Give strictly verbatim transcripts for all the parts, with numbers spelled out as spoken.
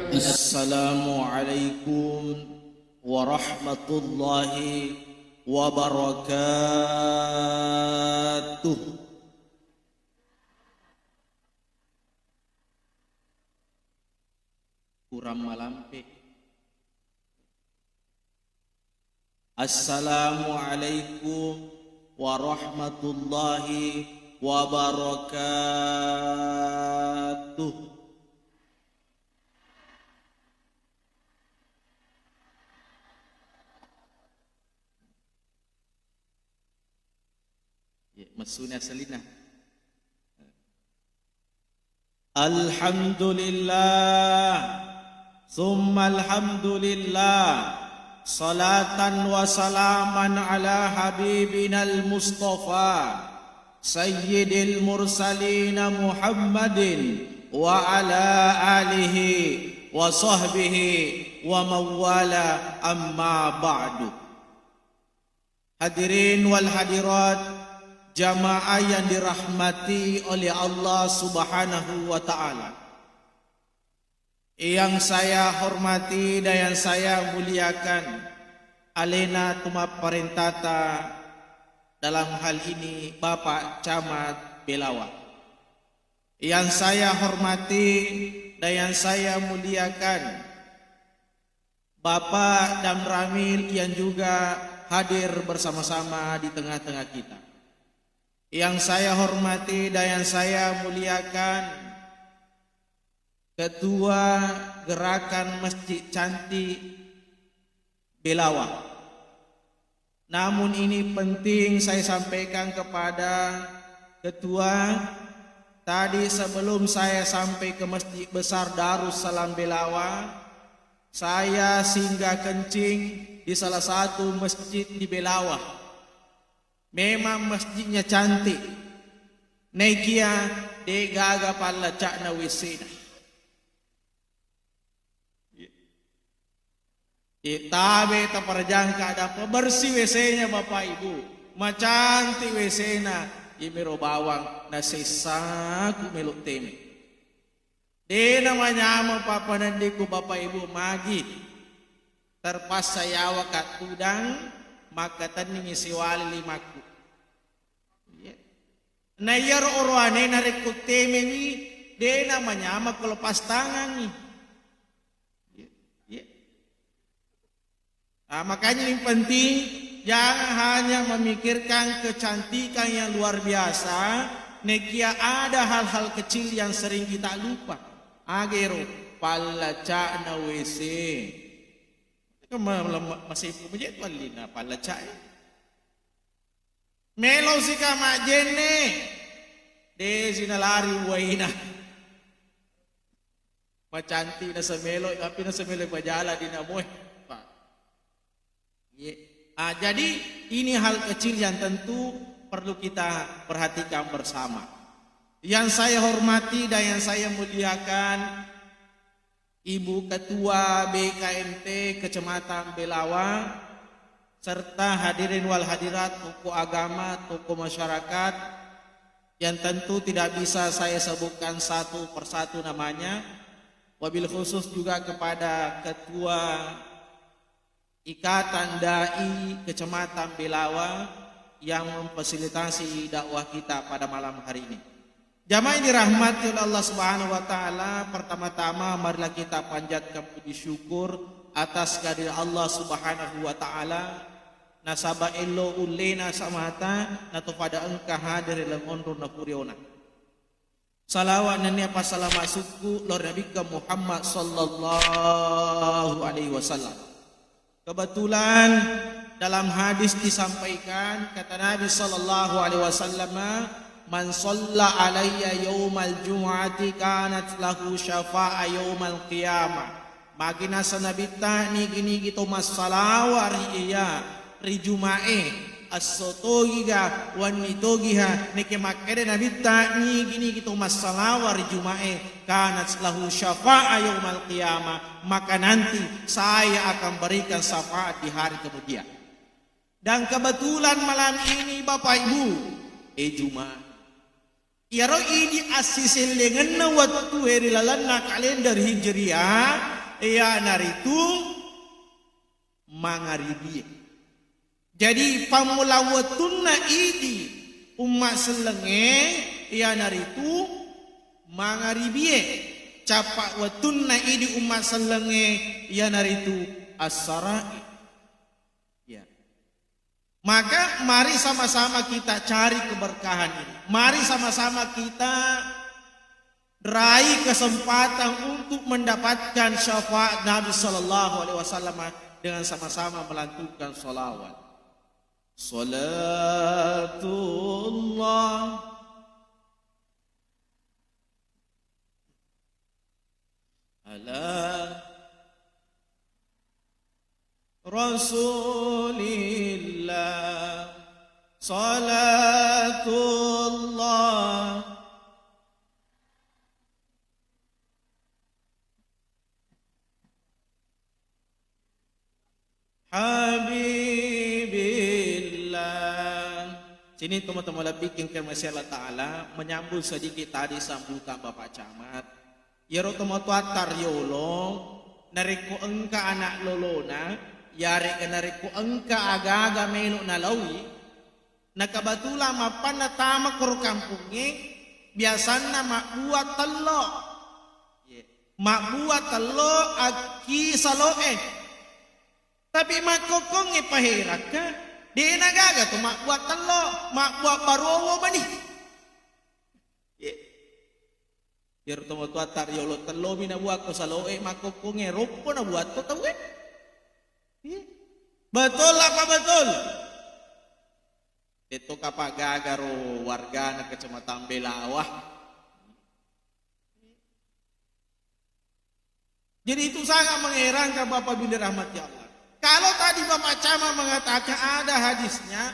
Assalamualaikum warahmatullahi wabarakatuh. Kurang malampe. Assalamualaikum warahmatullahi wabarakatuh. Iya, messuni asalina. Alhamdulillah, summa alhamdulillah, salatan wa salaman ala habibinal Mustafa, sayyidil mursalin Muhammadin wa ala alihi wa sahbihi wa mawwala, amma ba'du. Hadirin wal hadirat, jamaah yang dirahmati oleh Allah Subhanahu wa Ta'ala. Yang saya hormati dan yang saya muliakan, alena tumapparentata dalam hal ini Bapak Camat Belawa. Yang saya hormati dan yang saya muliakan, Bapak Damramil yang juga hadir bersama-sama di tengah-tengah kita. Yang saya hormati dan yang saya muliakan, Ketua Gerakan Masjid Cantik Belawa. Namun ini penting saya sampaikan kepada Ketua. Tadi sebelum saya sampai ke Masjid Besar Darussalam Belawa, saya singgah kencing di salah satu masjid di Belawa. Memang masjidnya cantik. Naikia de gaga pallacakna W C-na. Iya, tabe taparjangka ada apa bersih W C-nya Bapak Ibu. Macantik W C-na. Imiro bawang nasessaku melo teme. Dena manyameng pappanendiku Bapak Ibu magi. Terpaksa yawa kattudang makkatenningi siwali limakku. Iya. Na iyaro oroane narekko temewi dena manyameng ko lepas tangangi. Iya. Iya. Ah, makanya yang penting jangan hanya memikirkan kecantikan yang luar biasa, nekia ada hal-hal kecil yang sering kita lupa. Agero pallacakna W C. Kan ma-, ma-, masempu mejek tu allina pallacak e. Melo sika majjenne, desi nalari uwaina. Macantik nasemelo, tapi nasemelo pajala di namoe. Pak. Ye. Ah, jadi ini hal kecil yang tentu perlu kita perhatikan bersama. Yang saya hormati dan yang saya muliakan, Ibu Ketua B K M T Kecamatan Belawa, serta hadirin wal hadirat, tokoh agama, tokoh masyarakat, yang tentu tidak bisa saya sebutkan satu persatu namanya, wabil khusus juga kepada Ketua Ikatan Dai Kecamatan Belawa yang memfasilitasi dakwah kita pada malam hari ini. Jamaah yang dirahmati oleh Allah Subhanahu wa Ta'ala, pertama-tama marilah kita panjatkan puji syukur atas kehadiran Allah Subhanahu wa Ta'ala. Nasaba ello ullena samata natopada engka hadir ri laleng onrong na puriona. Salawat nennia passalama sukku lao ri Nabikka Muhammad sallallahu alaihi wasallam. Kebetulan dalam hadis disampaikan, kata Nabi sallallahu alaihi wasallam, "Man shalla alayya yaumal jumu'ati kanat lahu syafa'a yaumal qiyamah." Magi naseng Nabitta, nigi-nigi to massalawa ri iya, ri Jumae, esso togiga, wenni togiha, neke makkeda Nabitta, nigi-nigi to massalawa ri Jumae, kanat lahu syafa'a yaumal qiyamah, maka nanti saya akan berikan syafaat di hari kemudian. Dan kebetulan malam ini Bapak Ibu, eh Jumat. Iyaro idi assisellengenna wettue ri lalenna kalender Hijriah, iyanaritu mangaribie. Jadi, pammula wettunna idi umma sellengnge iyanaritu mangaribie. Capa wettunna idi umma sellengnge iyanaritu assarae. Ya. Maka mari sama-sama kita cari keberkahan ini. Mari sama-sama kita raih kesempatan untuk mendapatkan syafaat Nabi Sallallahu Alaihi Wasallam dengan sama-sama melantunkan salawat. Salatullah ala Rasulillah, salatullah Habibillah. Sini teman-teman lebih kengkeng masih Allah Ta'ala, menyambung sedikit tadi sambutan Bapak Camat. Iyaro tomatoatta riolo, narekko engka anak lolona, yarega narekko engka aga-aga melo nalaui, na kebetulan mappanna tama koro kampungnge, biasanna mabbua tello. Ye. Mabbua tello akki saloe. Tapi makkokkongnge paherakka, de nagaga to mabbua tello, mabbua barowo mani. Ye. Iyaro tomatoatta riolo tellomi nabuakko saloe, makkokkongnge roppo nabuatto tauwe. Iya. Betul apa betul? Tetto kapagagaro wargana Kecamatan Belawa. Jadi itu sangat mengerankan Bapak Ibu dirahmati Allah. Kalau tadi Bapak Camat mengatakan ada hadisnya,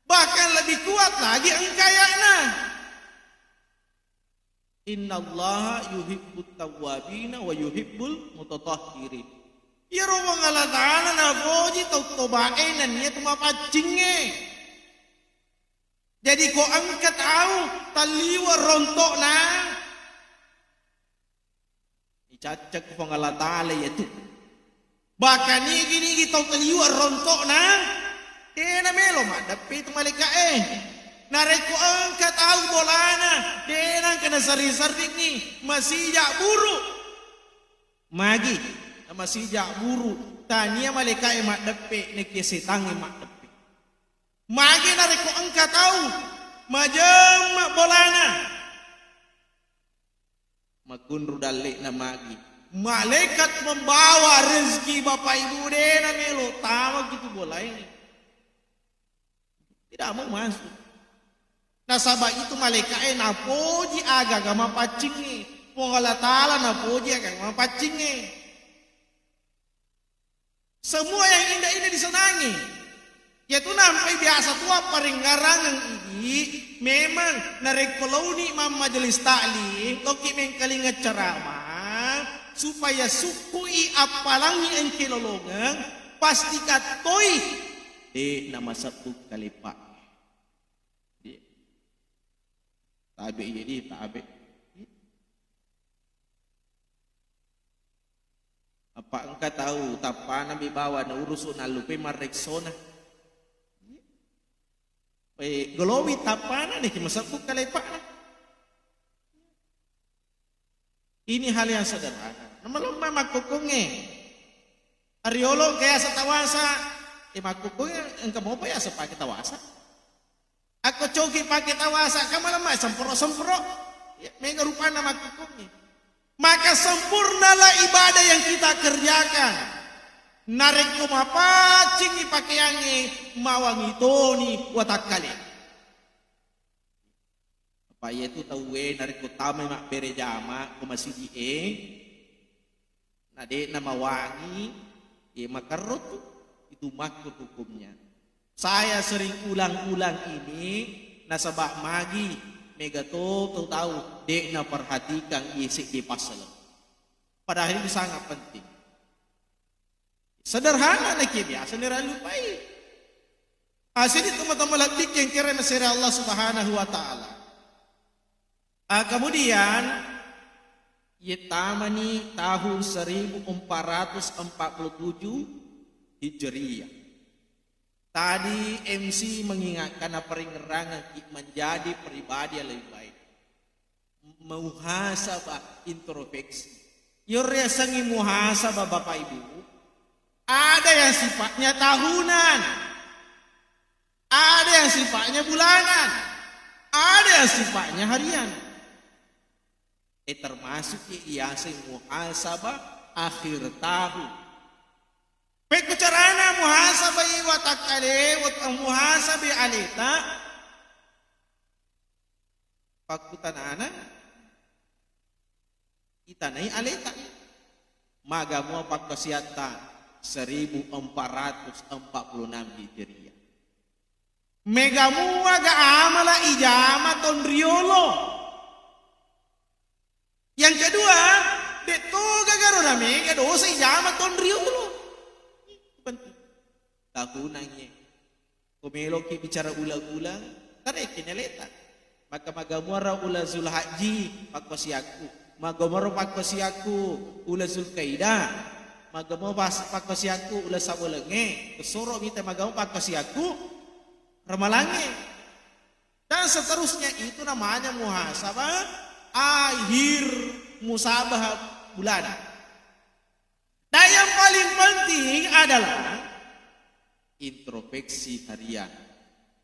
bahkan lebih kuat lagi engka ayatna. Innallaha yuhibbut tawwabina wa yuhibbul mutatahhirin. Iyaro Puang Allah Ta'ala napoji tau tobae nennia tu mapaccingnge. Jadi ko engka tau talliwa ronto'na, icaccak Puang Allah Ta'ala iyatu. Bahkan nigi-nigi tau taliwa rontokna, dena melo maddeppe tu malaika'e. Narekko engka tau bolana, dena engka naserri-serringi, masija buru. Magi, na masija buru, tania malaika'e maddeppe, nekia setangnge maddeppe. Magi narekko engka tau majemma bolana, Makunru dalle'na magi. Malaikat membawa rezeki Bapak Ibu dena melo tama gitu bolae. Tidak mau masuk. Nasaba itu malaika'e napoji aga-aga mapaccingnge. Puang Allah Ta'ala napoji aga-aga mapaccingnge. Semua yang indah-indah disenangi. Yatu nampai biasa tua paringngarangeng idi, memang narekko launi mammajelis taklim, toki mengkalinga ceramah, supaya sukkui appalangi engke lolongeng, pasti kattoi de namasebbu kalepa. Tabe iya di tabe. Apa engka tau tappana mi bawa na urusu nallupai marreksona. Eh, golowi tappana niki masebbu kalepana. Ini hal yang sederhana. Namalemma makkukkungnge. Ariolo engka yaseng tawasa. Eh, makkukkungnge engka mopa yaseng pake tawasa. Akko coki pake tawasa, kamalemma sempro-sempro. Ya, mega rupanna makkukkungnge. Maka sempurnalah ibadah yang kita kerjakan. Narekko mapaccingi pakeangnge, mawangi toni watakkale. Apa iyatu tauwe narekko tamai mabbere jama ko masiji'e, na de'na mawangi, e, makerro tu, itu makkur hukumnya. Saya sering ulang-ulang ini, nasaba magi mega to tau, tau de'na perhatikan iye seddi passaleng. Padahal ini sangat penting. Sederhana naki biasa nirallupai. Asini teman-teman lebih kengkere mesere Allah Subhanahu wa Ta'ala. Ah, kemudian, iye tamani tahun seribu empat ratus empat puluh tujuh Hijriah. Tadi M C mengingatkan apa ringerangeng ki menjadi pribadi yang lebih baik. Muhasabah, introspeksi. Iyo riasengngi muhasabah, Bapak Ibu. Ada yang sifatnya tahunan, ada yang sifatnya bulanan, ada yang sifatnya harian. Eh, termasuk ya, iya sing muhasabah akhir tahun. Pekko carana muhasabah i watakkale, wat-, muhasabah aleta, pakkutanana, itanai aleta. Maga mua pakkasiatta seribu empat ratus empat puluh enam Hijriah. Mega mua ga amala ijama tonriolo. Yang kedua, de' to gagaro na mega dosa ijama tonriolo. Penting. Tahunangnge. Ko meloki bicara ulang-ulang, tarekki ni aleta. Maka magamuara ula Zulhajji pakkosiakku. Magamuaro pakkosiakku ula Zulkaidah. Magamuaro pas-, pakkosiakku ula Sabolengnge. Soro mita magamu pakkosiakku Ramalangnge. Dan seterusnya itu namanya muhasabah akhir musabah bulanan. Dan yang paling penting adalah introspeksi harian.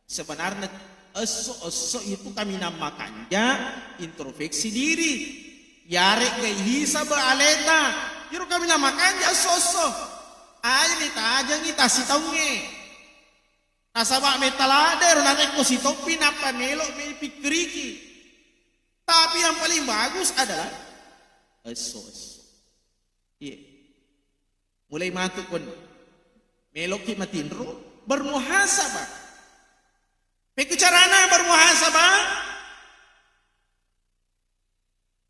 Sebenarnya esso-esso itu kaminang makanja introspeksi diri. Yaregga ihisab aleta, iro kaminang makanja esso-esso. Aja ni tajengi tasitaungnge. Nasaba metta ladde ro narekko sitoppi nappa melo mi pikkiriki. Tapi yang paling bagus adalah esso-esso. Iya. Mulai matu kon. Meloki matinro, bermuhasabah. Pekku carana bermuhasabah?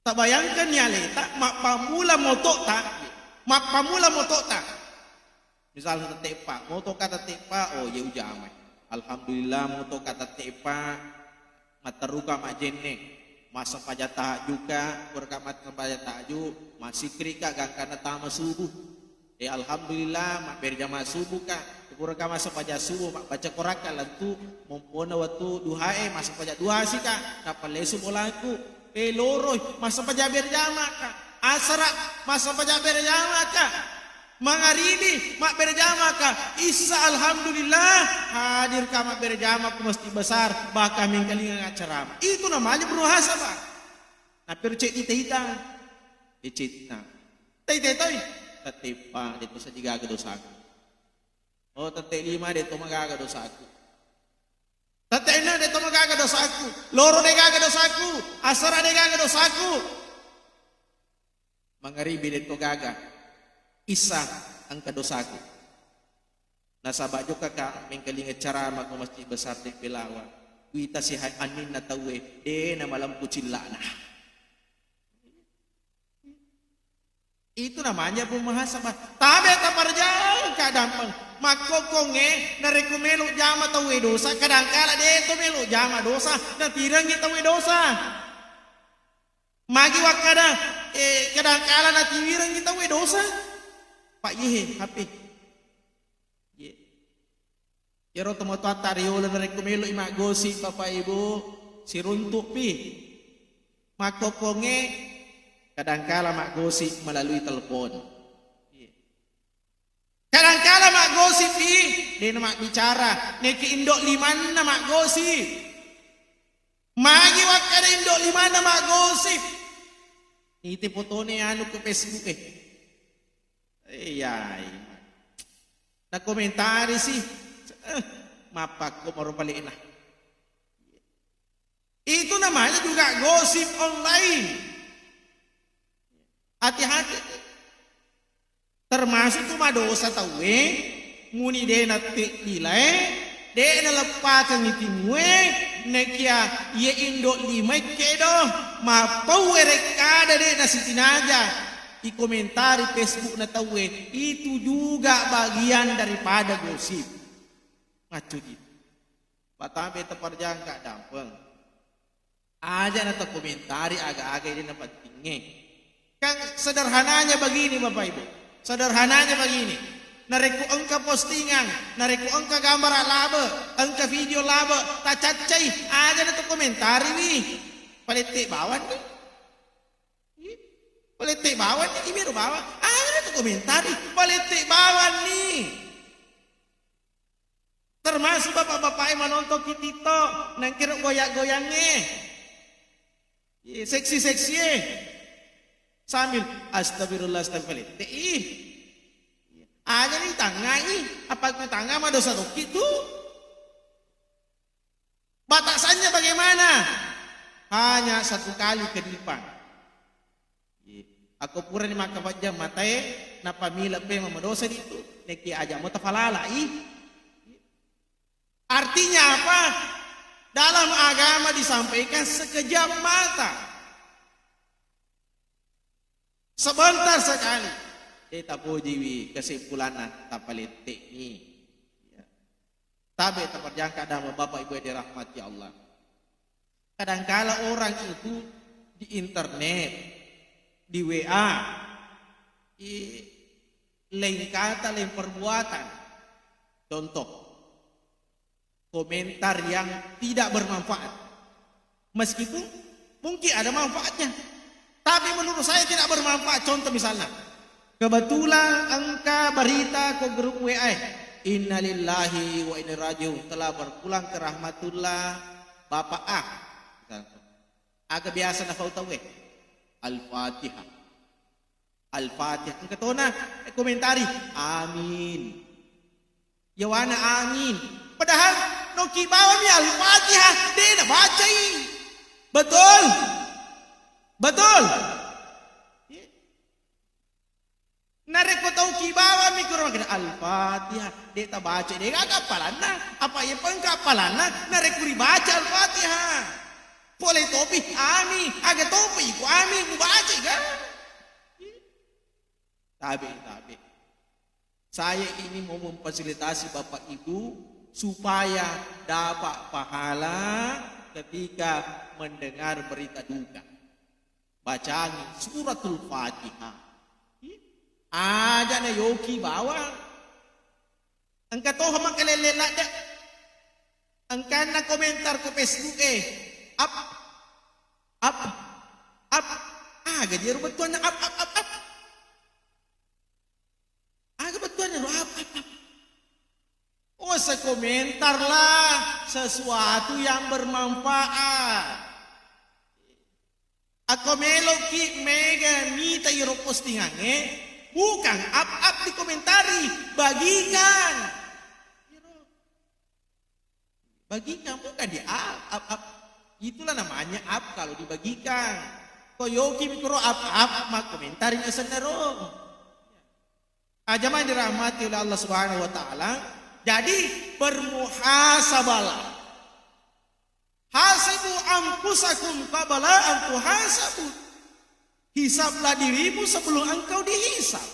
Tabayangkanni aleta, mappammula motota, mappammula motota. Misalnya tette eppa, motoka tette eppa, oh, iya ujamai. Alhamdulillah, motoka tette eppa, matteruka majjenne, massempajang tahajjuka, puraka massempajang tahajju, massikrika gangkanna tama subuh. Eh, alhamdulillah, mabberjama subuhka. Puraka massempajang subuh, mabbaca Qur'anka, lettu mompona wettu duhae, massempajang duha sika, nappa lesu bolaku. Eh, loroi, massempajang berjamaka. Asara, massempajang berjamaka. Mangaribi, mabberjamaka. Isya, alhamdulillah, hadirka mabberjama ku Masjid Besar, bahkan mengkalinga ceramah. Itu namanya bermuhasabah. Nappi ro ceddi ita-ita. Eh, ceddi na. Taitai toi, tette eppa, de' to seddi gaga dosaku. Oh, tette lima, de' to magaga dosaku. Tette enneng, de' to magaga dosaku. Loro de' gaga dosaku. Asara de' gaga dosaku. Mangaribi de' to gaga. Isya engka dosaku. Nasaba jokkaka mengkalinga ceramah ko Masjid Besar de' Belawa. Kuita sihai anninna tauwe, de' namalempu cillana. Itu namanya bermuhasabah. Tabe taparjang ka dampeng. Makkokkongnge, narekko melo jama tauwe dosa, kadangkala de' to melo jama dosa, natirengngi tauwe dosa. Magi wakkada, eh, kadangkala natiwirengngi tauwe dosa. Pak Yehe, H P. Ye. Iyaro tomatoatta riolo narekko melo'i maggosip, Bapak Ibu, siruntu'pi. Makkokkongnge kadangkala maggosip melalui telepon. Kadangkala maggosippi, de'na mabbicara, neki indo' limanna maggosip. Magi wakkada indo' limanna maggosip. Ite fotone anu ke Facebook e. Iyai. Nakomentari si. Eh, mappakko maro pale'na. Itu namanya juga gosip online. Hati-hati. Termasuk tu madosa tauwe, muni de' natteddilai, de' naleppakengngi timue, nakia iye indo' limai kedo, mappau werekkada de' nasitinaja, ikomentari Facebook na tauwe, itu juga bagian daripada gosip. Maccuji. Patabe taparjangka dampeng. Aja na to komentari aga-aga ini na pentingnge. Kan sederhananya begini, Bapak Ibu. Sederhananya begini. Narekko engka postingan, narekko engka gambar labe, engka video labe, tacaccai, aja na to komentari wi. Palette bawang ni. Palette bawang ni, imiro bawang. Aja na to komentari, palette bawang ni. Termasuk bapak-bapak yang menonton ki TikTok, nangkira goyang-goyangnya. Iya, seksi-seksi eh. Sambil astagfirullah, astagfirullah. Teh, ih. Aja nih tangai, apa ku tanga mah dosa doki tu. Batasannya bagaimana? Hanya satu kali kedipan. Iya. Ako pura ni maka pajjang matae, napamila pe mamadosa ditu. Neki aja mau tafalala, ih. Artinya apa? Dalam agama disampaikan sekejam mata. Sebentar sekali. Eh, tapojiwi kesimpulanna, tapaletteni. Ya. Tabe taperjangka dama Bapak Ibu yang dirahmati Allah. Kadangkala orang itu di internet, di W A, i-, lain kata, lain perbuatan. Contoh, komentar yang tidak bermanfaat. Meskipun mungkin ada manfaatnya, tapi menurut saya tidak bermanfaat. Contoh misalnya, kebetulan engka berita ke grup W A, "Innalillahi wa inna ilaihi rajiun, telah berpulang ke rahmatullah Bapak A." Misalnya. Aga biasa nafau tauwe? Al-Fatihah. Al-Fatihah. Engka tona, eh, komentari, "Amin." Yawana amin. Padahal noki bawami Al-Fatihah, de nabacai. Betul? Betul? Narekko tau ki bawami kuro makkeda, "Al-Fatihah," de tabaca, de gaga appalanna. Apa iya pengka appalanna? Narekko ribaca Al-Fatihah. Pole topi, "Amin." Aga topi iko amin, mubaca ga? Tabe, tabe. Saya ini mau memfasilitasi Bapak Ibu supaya dapat pahala ketika mendengar berita duka. Bacangi Suratul Fatihah. Aja na yoki bawang. Engka toho makalele ladde. Engkanna komentar ko Facebook e. Up. Up. Up. Aga jero bettuanna up, up, up, up. Aga bettuanna ro up, up, up. Oh, sekomentarlah sesuatu yang bermanfaat. Akko meloki mega mita iro postingangnge, bukan up-up dikomentari, bagikan. Bagikan, bukan di up, up, up. Itulah namanya up kalau dibagikan. Ko yoki mikro up, up, makkomentari asenna ro. Ajamai dirahmati oleh Allah Subhanahu wa Ta'ala. Jadi, bermuhasabalah. "Hasibu anfusakum qabla an tuhasabu." Hisablah dirimu sebelum engkau dihisab.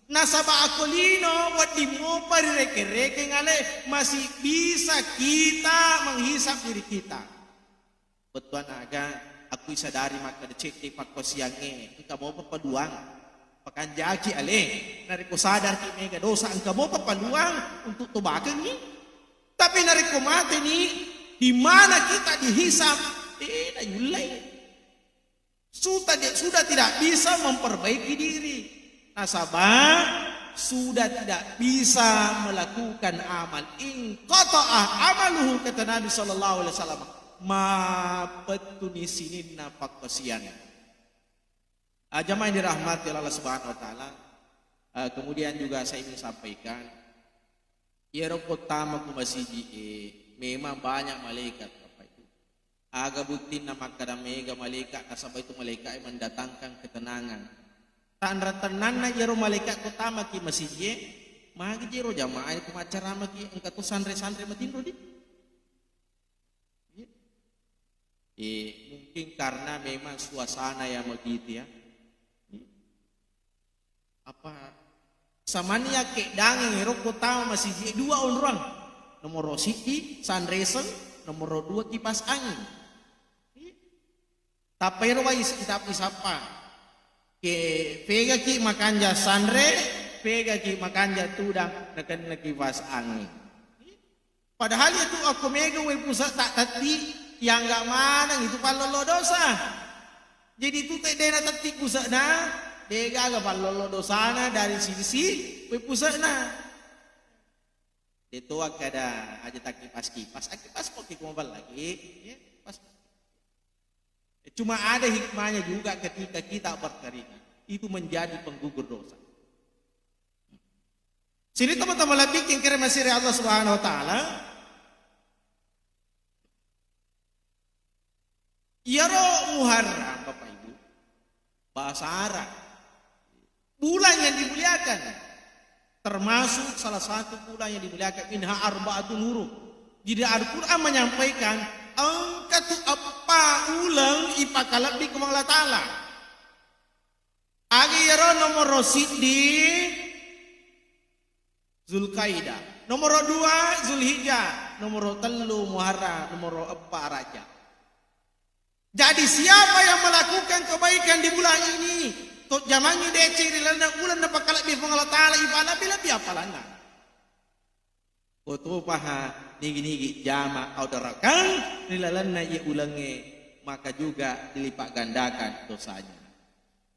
Nasaba akko lino wedding mopa rirekeng-rekeng ale, masih bisa kita menghisab diri kita. Bettuanna aga, akku isadari makkeda cedde pakkosiangnge, engka mopa paluang. Pakanjaki ale, narekko sadarki mega dosa, engka mopa paluang untuk tobakengngi. Tapi narekko mateni, di mana kita dihisab, de nayullei. Sudah, sudah tidak bisa memperbaiki diri. Nasaba sudah tidak bisa melakukan amal. Inqata'a amaluhu, kata Nabi sallallahu alaihi wasallam. Mapettuni sininna pakkasian. Ah, jamaah yang dirahmati Allah Subhanahu wa Ta'ala, eh, kemudian juga saya ingin sampaikan, iyaro ko tama ku masiji e, memang banyak malaikat, Bapak Ibu. Aga buktinna makkada mega malaikat, nasaba itu malaikat yang mendatangkan ketenangan. Tanra tennanna iyaro malaikat ko tama ki masiji e, magi jero jamaah e ko maccarama ki, engka to sanre-sanre matinro di. Iya. Eh, mungkin karena memang suasana yang begitu ya. Iya. Apa samania keddangeng ero ko tama masiji dua onrong. Nomoro siddi sanreseng, nomoro dua kipas angin. Iya. Tappa ero wai is-, itap-, isappa. Ke pegaki makanja sanre, pegaki makanja tudang, nakennaki pas anging. Padahal itu akko mega wai puse'ta tetti, yangga maneng itu pallolo dosa. Jadi itu te dena tetti puse'na, degaga pallolo dosana dari sisi wai puse'na. Deto akkada aja takkipas-kipas, akkipas ko ki ko maballaki, ya, pas. Cuma ada hikmahnya juga ketika kita berkeringat, itu menjadi penggugur dosa. Sini teman-teman lebih kengkere masih Allah Subhanahu wa Ta'ala. Iyaro Muharram, Bapak Ibu, bahasa Arab, bulan yang dimuliakan, termasuk salah satu bulan yang dimuliakan, minha arba'atun hurum. Jadi Al-Quran menyampaikan engka tu eppa uleng ipakalebbi ku Allah Ta'ala. Aga iyaro nomoro siddi Zulkaidah, nomoro dua Zulhijjah, nomoro tellu Muharram, nomoro eppa Rajab. Jadi siapa yang melakukan kebaikan di bulan ini, to jamangi deceng ri lalenna uleng napakalebbi Puang Allah Ta'ala, ipalebbi-lebbi apalanna. Ko topaha nigi-nigi jama audarakang ri lalenna iye ulengnge, maka juga dilipat gandakan dosanya.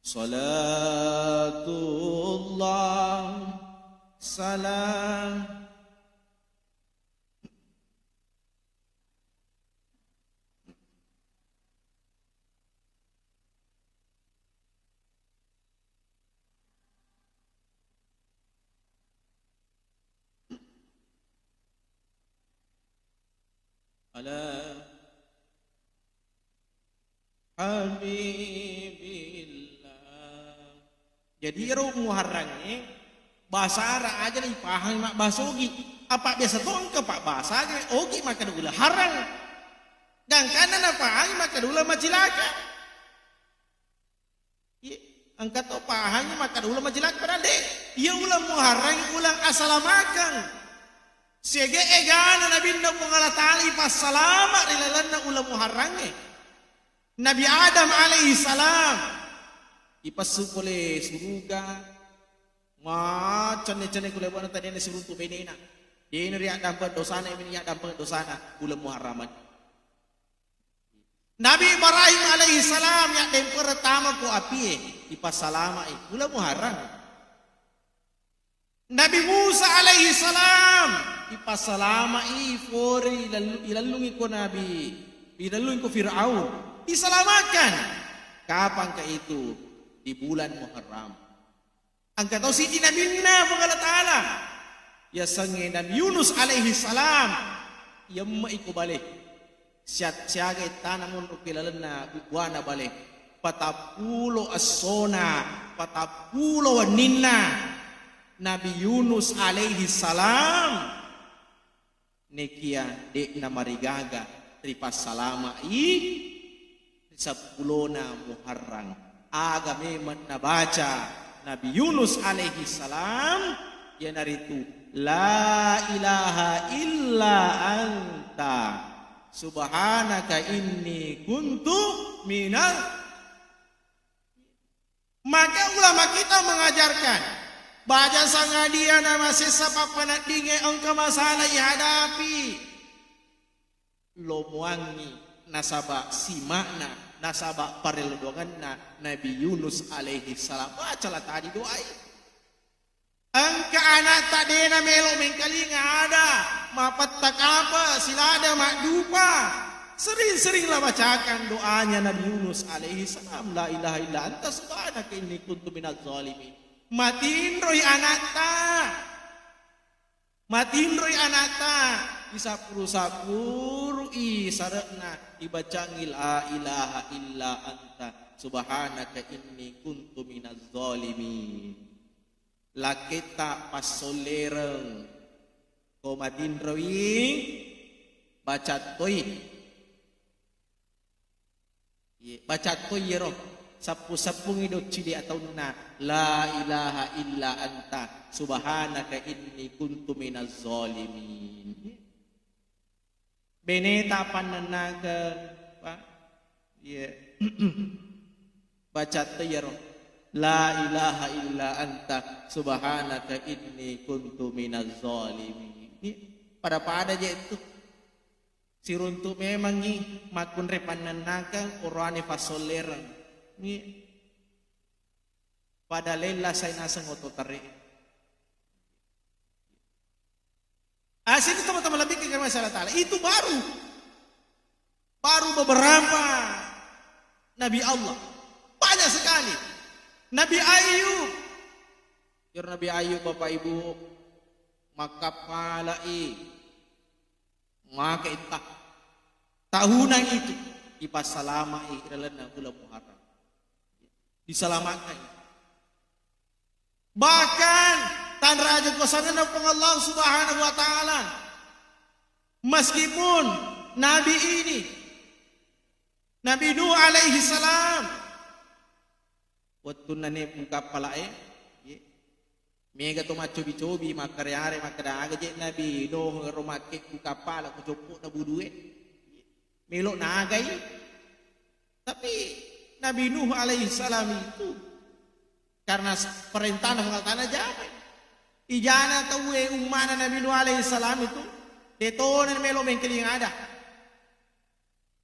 Salatullah salam. Ala habibillah. Jadi ero Muharrangnge bahasa Arab aja na ipahang mabbahasa Ogi. Apa biasa to engka pabbahasa Ogi makkeda uleng harang. Gangkanna napahangi makkeda uleng macilaka. Iya, engka to pahangi makkeda uleng macilaka, padahal de. Iya uleng Muharrang uleng asalamakeng. Siaga egana Nabinna Puang Allah Ta'ala ipassalama ri lalenna uleng Muharrangnge. Nabi Adam alaihi salam ipassu pole suruga, macenne-cenne ku lebana tadena siruntu benena. Dena riaddampeng dosana, imi riaddampeng dosana uleng Muharrameng. Nabi Ibrahim alaihi salam yaddempereng tama ko apie, ipassalamai, uleng Muharram. Nabi Musa alaihi salam ipassalamai, fori ilallu-, ilallungi ko Nabi, ilallungi ko Fir'aun, diselamatkan. Kapan ke itu? Di bulan Muharram. Engka to siddi nabinna Puang Allah Ta'ala, yasengnge Nabi Yunus alaihi salam, yemme'i ko bale. Sia-, siaga ettana monro ke lalenna bu-, buana bale. Patappulo essona, patappulo wenninna Nabi Yunus alaihi salam. Nekia de'na marigaga ripassalama'i ri seppulona Muharrang. Aga memeng nabaca Nabi Yunus alaihi salam, iyanaritu, "La ilaha illa anta, subhanaka inni kuntu minal." Maka ulama kita mengajarkan, baja sangadia namasessa pappaneddingnge engka masalah ihadapi, lomoangngi nasaba sima'na, nasaba parelluangenna Nabi Yunus alaihi salam. Bacalah tadi doai. Engka ana'ta de'na melo mengkalinga ada, mapetta kapa, silada maddupa. Sering-seringlah bacakan doanya Nabi Yunus alaihi salam, "La ilaha illa anta subhanaka inni kuntu minaz zalimin." Matinroi ana'ta. Matinroi ana'ta. Isappuru-sappuru'i sare'na, ibacangngi, "La ilaha illa anta subhanaka inni kuntu minaz zalimin." Lakketta passollereng. Ko matinroi, baca toi. Iye, baca toi yero. Sappu-sappungi doccili ataunna, "La ilaha illa anta, subhanaka inni kuntu minaz zalimin." Beneta pannennakeng, Pak. Iya. Bacatta iyaro, "La ilaha illa anta subhanaka inni kuntu minaz zalimin." Iya. Pada-pada je itu. Siruntu memangngi makkunrai pannennakeng oroane fassollereng. Iya. Pada lella sai naseng oto tare. Asli itu teman-teman lebih ke Allah Taala. Itu baru, baru beberapa Nabi Allah. Banyak sekali. Nabi Ayub. Iyaro Nabi Ayub, Bapak Ibu, makkappalai maka itta. Tahunang itu dipassalamai ilalenna bulan Muharram. Diselamatkan. Bahkan tanra aja kuasana Puang Allah Subhanahu wa Ta'ala. Meskipun Nabi ini, Nabi Nuh alaihi salam, wettunna ne buka palae, ye, mega to maccobi-cobi, makkare-are, makkeda aga je Nabi Nuh ero makke buka pala ku coppo na budue. Melo nagai. Tapi Nabi Nuh alaihi salam itu karena perintahna Allah Ta'ala jabai. Ijana tauwe ummana Nabi Nuh alaihi salam itu detona melo mengkeling ada.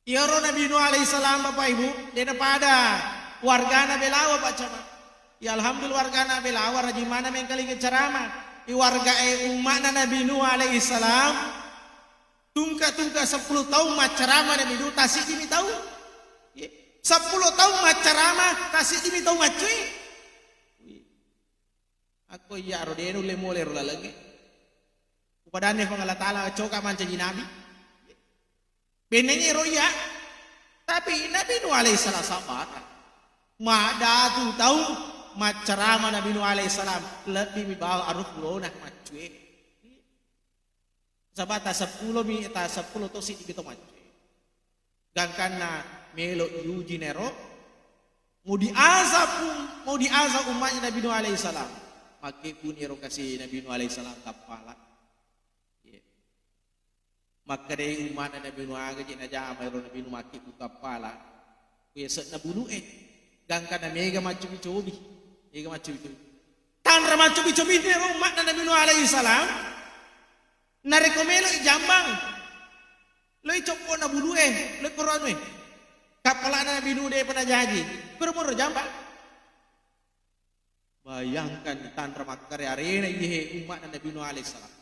Iyaro Nabi Nuh alaihi salam, Bapak Ibu, dena pada wargana belawa, Pak Camat. Ya, alhamdulillah, wargana belawa, rajin mana mengkeling ceramah. I warga e ummana Nabi Nuh alaihi salam, tungka-tungka sepuluh taung maccarama Nabi Nuh, tasiddimi taung. Ye. Sepuluh taung maccarama, tasiddimi taung maccui. Akko iya ro de nulle mole ro lalengnge. Upadanne Puang Allah Ta'ala coka mancaji nabi. Bennengnge ro iya. Tapi Nabi Nuh alaihi salam sabar. Madatu taung maccarama Nabi Nuh alaihi salam, lebbi mi bawa aruh pulona maccue. Sabata seppulo mi, ta seppulo to siddi to maccue. Gangkanna melo iuji nero, mau diazab, mau diazab umatnya Nabi Nuh alaihi salam. Makke puni ero kasi Nabi Nuh alaihi salam kappala. Iya. Makkedai umatna Nabi Nuh, aga je najama ero Nabi Nuh makke ku kappala. Ku yasekna bulu e. Gangkanna mega maccobi-cobi. Mega maccobi-cobi. Tanra maccobi-cobi ero umatna Nabi Nuh alaihi salam. Narekko melo i jambang, loi coppo'na bulu e, loi koro anu e. Kappala'na Nabi Nuh de'pa najaji. Koro moro jambang. Bayangkan tanra makkare arena iye umma'na Nabi Nuh alaihi salam.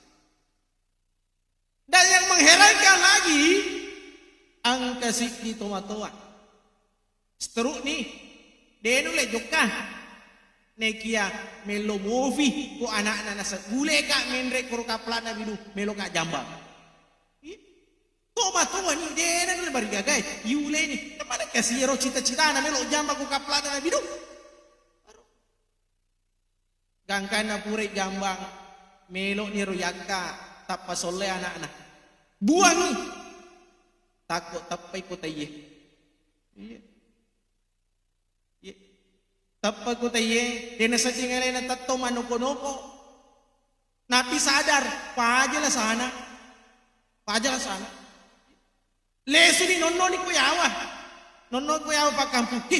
Dan yang mengherankan lagi, engka siddi tomatoa. Seteruk ni, de nulle jokka. Nekia melo mofi ko anakna nasa gule ka menre koro kaplana binu melo ka jambang. Ih, tomatoa ni de nulle barigagai, yule ni. Pada kasi ero cita-citana melo jambang ko kaplana binu. Gangkanna purai jambang, melo'ni ro yakka, tappa solle ana'na. Buangi. Takko teppai ko taiye. Iya. Iya. Teppa ko taiye, de nasedding alena tetto manoko-noko. Napi sadar, paja lasana. Paja lasana. Lesuni nonnoni ko yawa. Nonno ko yawa pakkampung. Hi,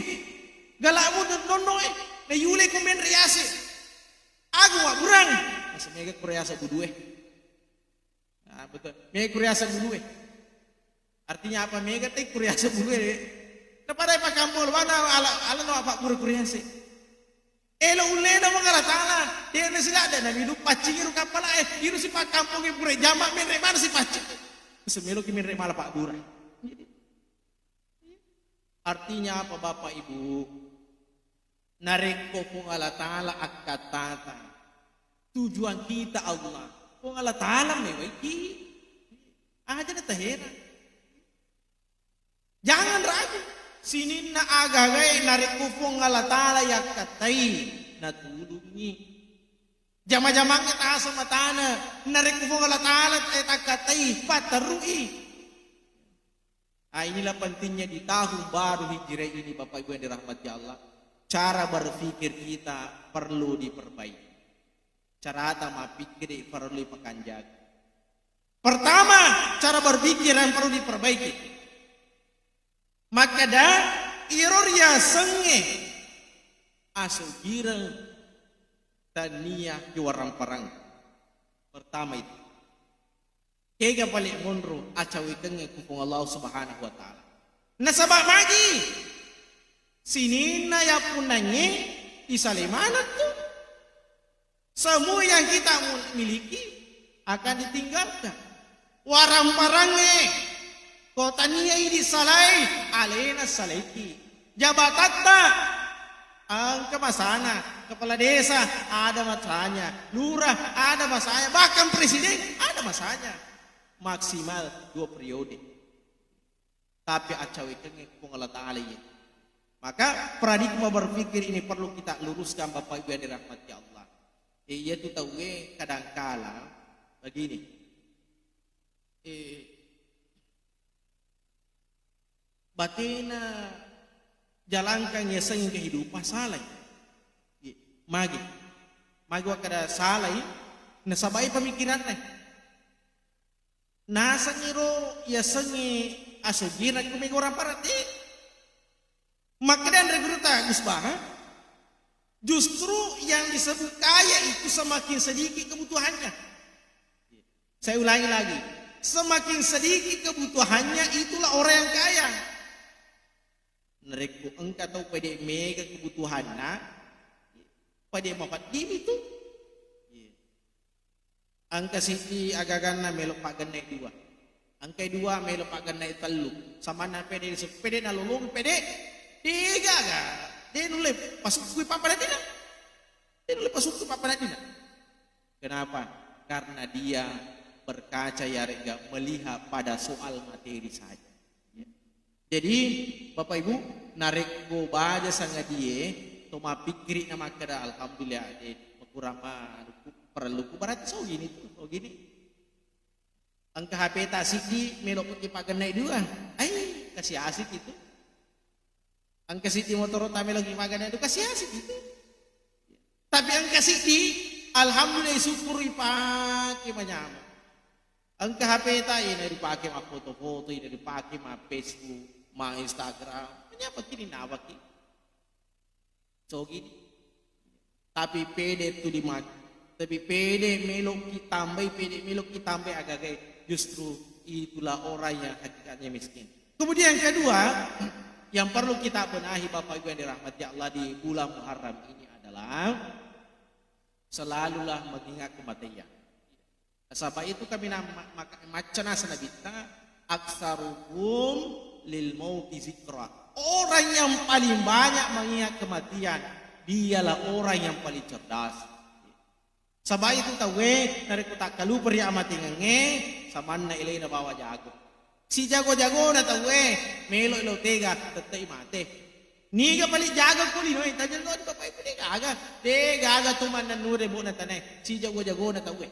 gala'mu nonno e. Nayule ko menre yase. Aku wa burang. Masa mega ko yasa budue. Nah, betul. Mega ko yasa budue. Artinya apa mega te ko yasa budue? Napada pakkampung mana ala ala no apa buru ko yase. Elo ullena Puang Allah Ta'ala, de na siladde Nabi Nuh paccingi ro kappala e, iro sipakkampongi pura jama menre mana sipaccing. Semeloki menre mala pabbura. Artinya apa Bapak Ibu? Narekko Puang Allah Ta'ala akkattata, tujuan kita Allah, Puang Allah Ta'ala mewaiki. Aja na taheran. Jangan ragu, sininna aga-agae narekko Puang Allah Ta'ala yakkattai, natulungngi. Jama-jamangka tasa matana, narekko Puang Allah Ta'ala, eh, takkattai, patterui. Ah, inilah pentingnya di tahun baru Hijriah ini, Bapak Ibu yang dirahmati Allah. Cara berpikir kita perlu diperbaiki. Carata mappikkiri perlu dipakanjaki. Pertama, cara berpikir yang perlu diperbaiki. Makkeda, iro riasengnge asugireng tania ki waramparang. Pertama itu, kega pale monro acawekengnge ku Puang Allah Subhanahu wa Ta'ala. Nasaba magi sininna yappunnangnge isale maneng tu. Semua yang kita mu-, miliki akan ditinggalkan. Waramparangnge, ko tania idi salai, alena salaiki. Jabatatta, engka masana. Kepala desa, ada masanya. Lurah, ada masanya. Bahkan presiden, ada masanya. Maksimal dua periode. Tapi accawekengnge Puang Allah Ta'ala iye. Maka paradigma berpikir ini perlu kita luruskan, Bapak Ibu yang dirahmati Allah. Eh, iya tu tauwe kadangkala begini. Eh, batena jalankan yasengnge kehidupan salai. Iya, magi. Magi wakkeda salai, nasabai pemikiranna. Nasengngi ro yasengnge asugireng ku mega waramparangnge. Makkeda anre guruta Gus Baha, justru yang disebut kaya itu semakin sedikit kebutuhannya. Saya ulangi lagi, semakin sedikit kebutuhannya, itulah orang yang kaya. Narekko engka tau pede mega kebutuhanna, pede mapaddimi tu. Engka siddi agaganna melo paggennai dua. Engkai dua melo paggennai tellu. Samanna pede, pede nalolong pede. Degaga. De nulle pasukkui pappadeddina. De nulle pasukkui pappadeddina. Kenapa? Karena dia berkaca yarega melihat pada soal materi saja. Ya. Jadi, Bapak Ibu, narekko baja sangadie, to mappikkiri na makkeda, "Alhamdulillah, de, makurang ma-, parelluku," berarti so gini tu, so gini. Engka H P ta siddi, melo ki pagennai dua. Ai, kasi asik itu. Engka siddi motoro ta melo ki pagennai dua, kasi asik itu. Tapi engka siddi, alhamdulillah, syukur ipake manyameng. Engka H P ta, ina dipake mapfoto-foto, ina dipake ma Facebook, ma Instagram. Menyapa kini nawaki? Sogi. Tapi pede tu dimak-, tapi pede melo ki tambai, pede melo ki tambai agagai. Justru itulah orang yang hakikatnya miskin. Kemudian yang kedua, yang perlu kita benahi, Bapak Ibu yang dirahmati Allah, di bulan Muharram ini adalah selalulah mengingat kematian. Nasaba itu kami na-, ma-, maka-, macca nasa Nabitta, "Aktsarukum lil mauti zikra." Orang yang paling banyak mengingat kematian, dialah orang yang paling cerdas. Saba itu tauwe, narekko takkalupa ri amatengengnge, samanna elena bawa jago. Sijago-jagona tauwe, melo elo tega, tette'i mate. Niga paling jago ko linoe, tajago di Bapak Ibu, de gaga. De gaga tu mannennure bona tanae. Sijago-jagona tauwe.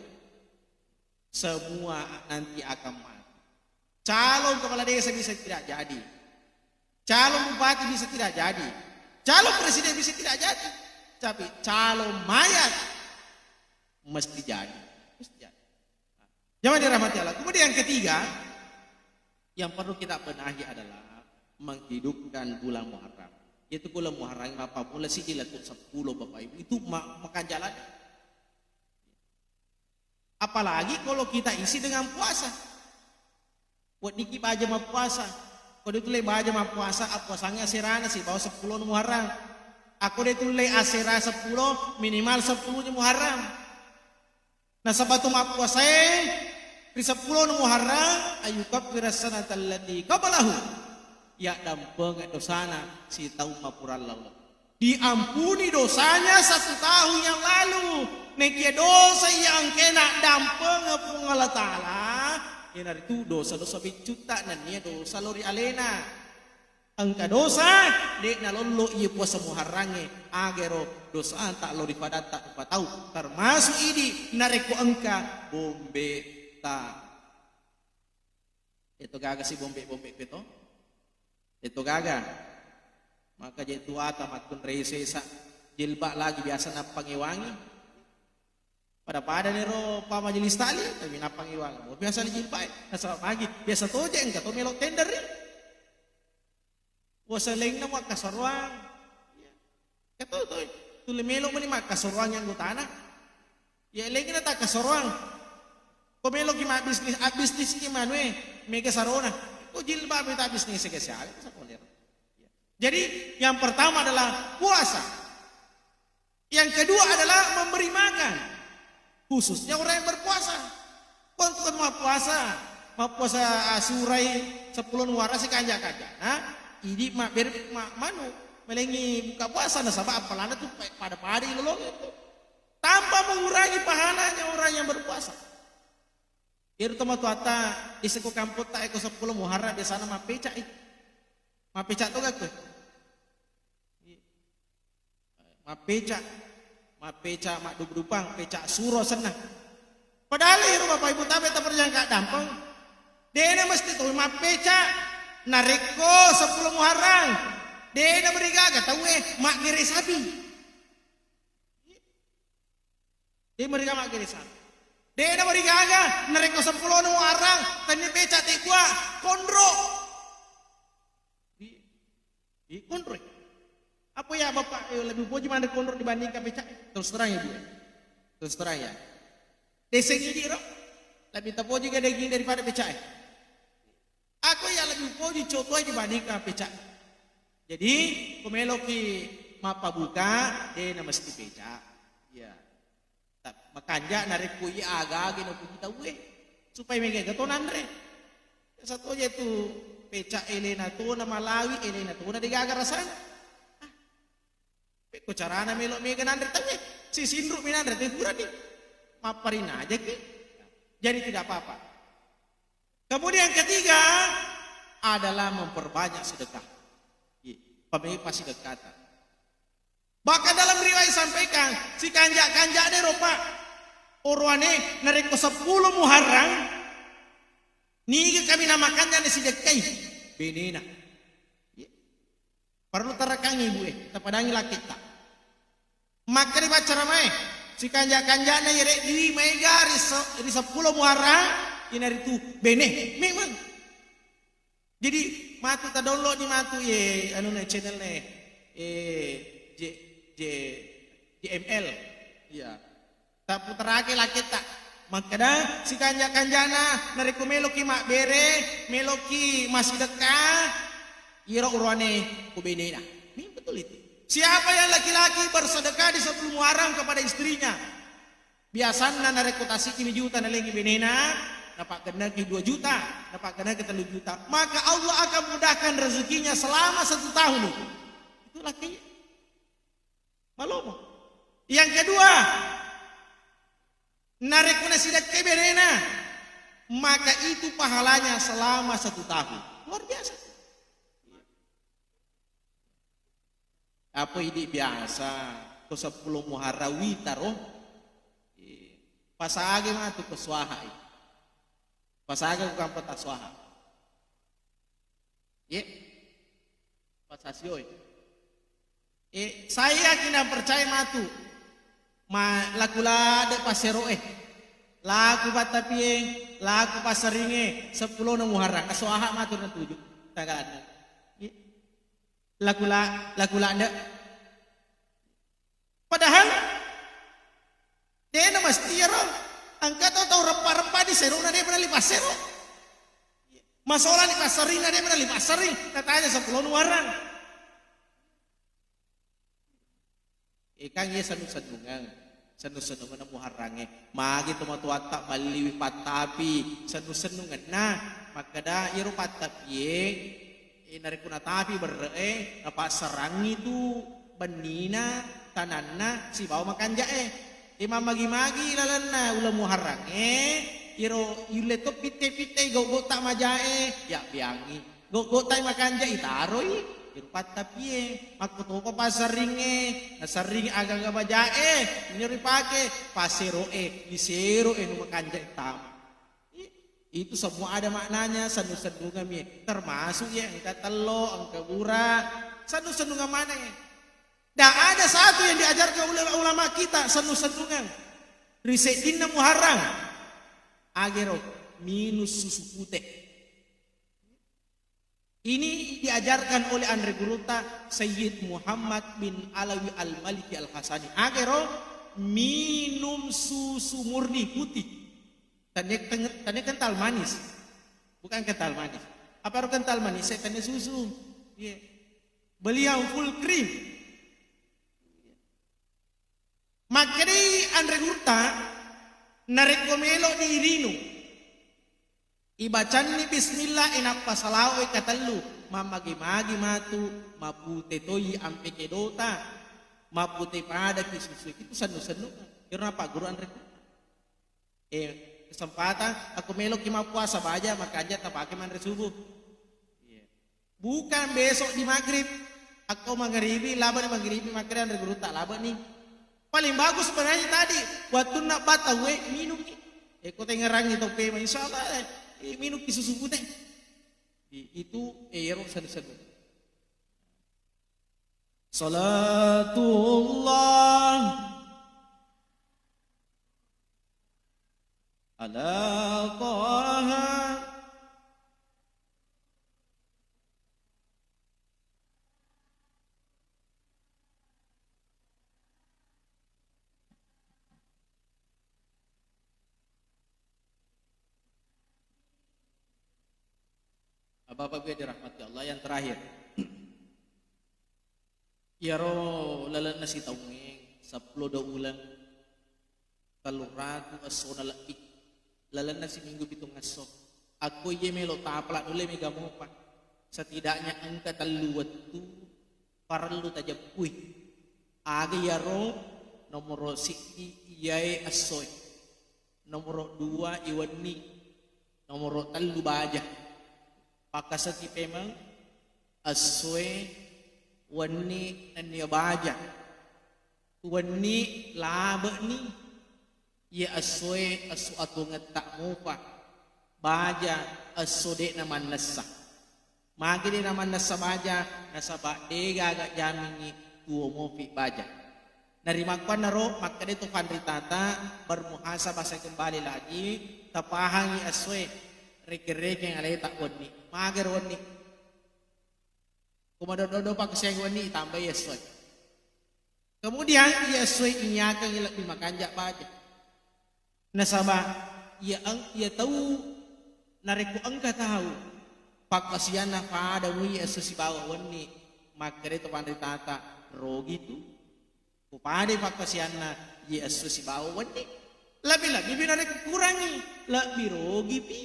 Semua nanti akan mati. Calon kepala desa bisa tidak jadi. Calon bupati bisa tidak jadi. Calon presiden bisa tidak jadi. Tapi calon mayat mesti jadi. Mesti jadi. Jamaah dirahmati Allah. Kemudian yang ketiga, yang perlu kita benahi adalah menghidupkan bulan Muharram. Yaitu bulan Muharram, mappamula siddi lettu seppulo, Bapak Ibu. Itu ma-, makan jalan. Apalagi kalau kita isi dengan puasa. Weddikki baja mappuasa. Ko de tulle baja mappuasa, appuasangngi aserana sibawa seppulo Muharram. Ako de tulle asera seppulo, minimal seppulo Muharram. Nasaba tu mappuasae ri seppulo Muharram, ayyukaffira sanata allati qablahu. Yaddampengeng dosana sitaung mapurang lao. Diampuni dosanya satu tahun yang lalu. Nekia dosa yang engkena dampengeng Puang Allah Ta'ala, iyanaritu dosa-dosa beccutta nennia dosa lao ri alena. Engka dosa, de nalollo iya puasa Muharrangnge, agero dosa tak lao ri fadatta rupa tau, termasuk idi narekko engka bombetta. Eto gaga si bombe-bombe peto? Eto gaga. Maka je tuata makkunrai sesa jilbab lagi biasa nappangewangi. Pada-pada nero pa majelis taklim, tapi nappangewangi. Oh, biasa li jilbab, eh. Nasaba magi, biasa toje engka to melo tender ri. Puasa lainna muakkasaroang. Iya. Katau toi, tuli melo mani makkasoroang anggotana. Ya lainna takkasoroang. Ko meloki mabbisnis, abbisniski manue, mega sarona. Ko jilbab mita bisnis ke siaga sakonero. Jadi yang pertama adalah puasa. Yang kedua adalah memberi makan, khususnya orang yang berpuasa. Kontu kan mappuasa, mappuasa Asurai seppulo muara sikanja-kanja. Nah, idi mabbere ma-, manu, melengi buka puasa nasaba apalana tu pa-, pada-pada ilolong itu. Tanpa mengurangi pahalanya orang yang berpuasa. Iro tomatoatta iseko kampotta eko seppulo Muharram biasana mappeca i. Mappeca to gakko. Mappeca, mappeca maddup-dupang, peca suro senna. Padahal iro Bapak Ibu tabe taperjang kaddampeng. Dena mesti to mappeca narekko seppulo Muharram. Dena merigaga tauwe maggere sapi. De merigaga maggere sapi. Dena merigaga narekko seppulo Muharram tenni peca te kua konro. Di, di konro. Apa ya Bapak, eh, lebih upoji manre konro dibandingkan peca? Terus terang ya, Bu. Terus terang ya. Deseng idi ro. Lebih tapoji ga daging daripada peca. Aku ya lebih upoji cotoe dibandingkan peca. Jadi, ko meloki mappabuka, de na mesti peca. Iya. Ta-, makanja narekko iya aga-aga napuji tauwe, supaya mega to nanre. Satu aja tu peca elena tona malawi, elena tona degaga rasana. Ah, pekko carana melo mega nanre tauwe. Si sinru mi nanre te purani. Mapparina aja ki. Jadi tidak apa-apa. Kemudian ketiga adalah memperbanyak sedekah. Iya, pamei pasidekata. Bahkan dalam riwayat sampaikan, si kanja-kanja de ropa. Oroane narekko seppulo Muharram, niga kami namakanja na sidekkai benena. Iya. Parellu tarakang ibu e, tapadangi laketta. Makkeda paccaramae, sikanja-kanjana yere dui maega ri se-, ri seppulo Muharram, inaritu bene, memang. Jadi matu ta download ni matu ye anu ne channel ne, eh, J, J, J M L. Iya. Tapputarake laketta. Makkeda, sikanja-kanjana, narekko meloki mabbere, meloki massidekka, iyaro uroane ku benena. Memang betul itu. Siapa yang laki-laki bersedekah di sepuluh Muharram kepada istrinya, biasanna narekko tassikimi juta nalengi benena, napaggenneki dua juta, napaggenneki tellu juta, maka Allah akan mudahkan rezekinya selama satu tahun itu. Itu laki. Malomo. Yang kedua, narekko nasidekkai benena, maka itu pahalanya selama satu tahun. Luar biasa. Apa idi biasa, ko seppulo Muharram witaro, eh, pasage matu ko suaha i. Pasage ko kampo ta suaha. Ye. Pasasioi. Eh, saya tidak percaya matu. Ma, laku lade pasero e. Laku pattapie, laku passaringe, seppulo na Muharram. Aso aha matu na tuju. Tagana. Ye. Laku la, laku lade. Padahal dena mesti iyaro. Engka to tau reppa-reppa di serona de menali passero. Masola ni passarinna de menali passaring. Tatanya seppulo Muharram. Ekang ye sennu-sennungeng. Sennu-sennungeng na Muharrangnge. Magi tomatoatta malliwi pattapi sennu-sennungenna. Makkeda iyaro pattapie. Eh, narekko natapi berre'e, napassarangngi tu bennina, tananna, sibawa makanja'e. Eh, mammagi-magi lalenna uleng Muharrangnge, iyaro yulle to pitte-pittei gau-gauta majae, yabbeangngi. Gau-gautai makanja itaroi, iyaro pattapie. Makkotoko passaringnge, nasarring aga-aga majae, inaro ripake, passero'e, isero'e nu makanja tama. I-, itu semua ada maknanya, sennu-sennungeng mi. Termasuk ya, engka tello, engka bura, sennu-sennungeng mana ya. Tidak ada satu yang diajarkan oleh ulama kita, sennu-sennungeng. Riseddinna Muharram, agero, minus susu putih. Ini diajarkan oleh anre gurutta Sayyid Muhammad bin Alawi Al-Maliki Al-Hasani. Agero minum susu murni putih. Tania, tania kental manis. Bukan kental manis. Apa ro kental manis? Saya tania susu. Iya. Beli yang full cream. Makkedai anre gurutta, narekko melo ni irinung, ibacanni bismillah, e nappa salawat e katellu, mammagi-magi matu, mapute toi ampe kedota, mapute padaki susu, itu sennu-sennu. Iro napagguru anre gurutta. Eh, kesempatan, aku meloki mappuasa baja, makanja tapake manre subuh. Iya. Bukan besok di maghrib, akko mangaribi, labani mangaribi, makkeda anre gurutta, labani. Paling bagus sebenarnya tadi, wattunna battauwe minummi. Eh, ko tengngerangi toppe, insya Allah, eh, minumki susu pute. I-, itu, eh, ero seru-seru. Salatullah ala Taha. Bapak Ibu yang dirahmati Allah, yang terakhir. Iyaro lalenna sitaungeng, seppulo dua uleng, telluratu essona lebbi, lalenna siminggu pitung esso. Akko iye melo tapala nulle mega mopa. Setidaknya engka tellu wettu parellu tajeppui. Aga iyaro? Nomoro siddi iyae essoe. Nomoro dua i wenni. Nomoro tellu baja. Pakkaseki pemeng essoe, wenni nennia baja. Wenni labe'ni, iye essoe esso atuwongetta mopa. Baja esso de'na mannessa. Magi de'na mannessa baja? Nasaba de'gaga jamingngi tuwo mopi baja. Narimakkuannaro makkeda to panritata, bermuhasabah saya kembali lagi, tapahangi essoe, rekeng-rekeng aleta wenni. Magero wenni? Ko madoddo-doddo pakkasiang wenni, itambai essoe. Kemudian iya essoe inyakengngi lebbi makanja baja. Nasaba iya eng-, iya tau narekko engka tau pakkasianna pada mui esso sibawa wenni, makkeda to panritata, rogi tu. Ko padai pakkasianna iya esso sibawa wenni, lebbi-lebbipi narekko kurangi, lebbi rogipi.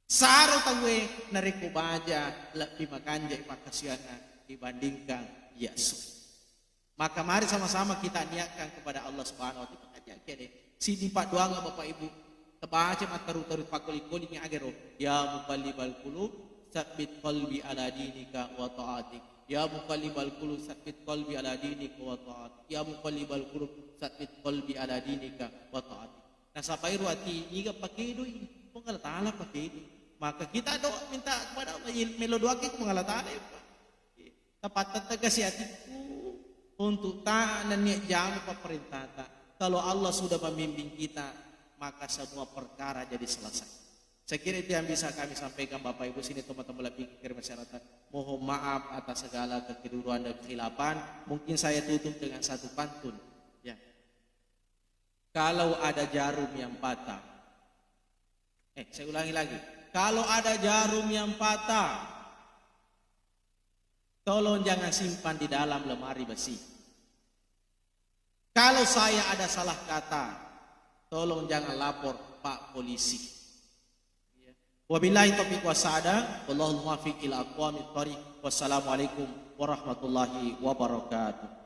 Saro tauwe narekko baja, lebbi makanjai pakkasianna dibandingkan iya esso. Maka mari sama-sama kita niatkan kepada Allah Subhanahu wa Ta'ala. Makanja kede, siddi paddoangeng Bapak Ibu, tabaca matteru-teru pakkoli-kolingngi agero, "Ya muqallibal qulub, tsabbit qalbi ala dinika wa ta'atik. Ya muqallibal qulub, tsabbit qalbi ala dinika wa ta'atik. Ya muqallibal qulub, tsabbit qalbi ala dinika wa ta'atik." Nasaba ero ati niga pakedoi, Puang Allah Ta'ala pakedoi. Maka kita doa minta kepada Allah, melo doake Puang Allah Ta'ala, ya, Pak. Tapattettegasi atikku untuk taat nennia jamu papparentata. Kalau Allah sudah membimbing kita, maka semua perkara jadi selesai. Saya kira itu yang bisa kami sampaikan, Bapak Ibu, sini teman-teman lebih ke masyarakat. Mohon maaf atas segala kekeliruan dan kekhilafan. Mungkin saya tutup dengan satu pantun. Ya. Kalau ada jarum yang patah, eh, saya ulangi lagi. Kalau ada jarum yang patah, tolong jangan simpan di dalam lemari besi. Kalau saya ada salah kata, tolong jangan lapor Pak Polisi. Wabillahi taufiq wassaada, wallahul muwaffiq ila aqwamit thariq. Wassalamualaikum warahmatullahi wabarakatuh.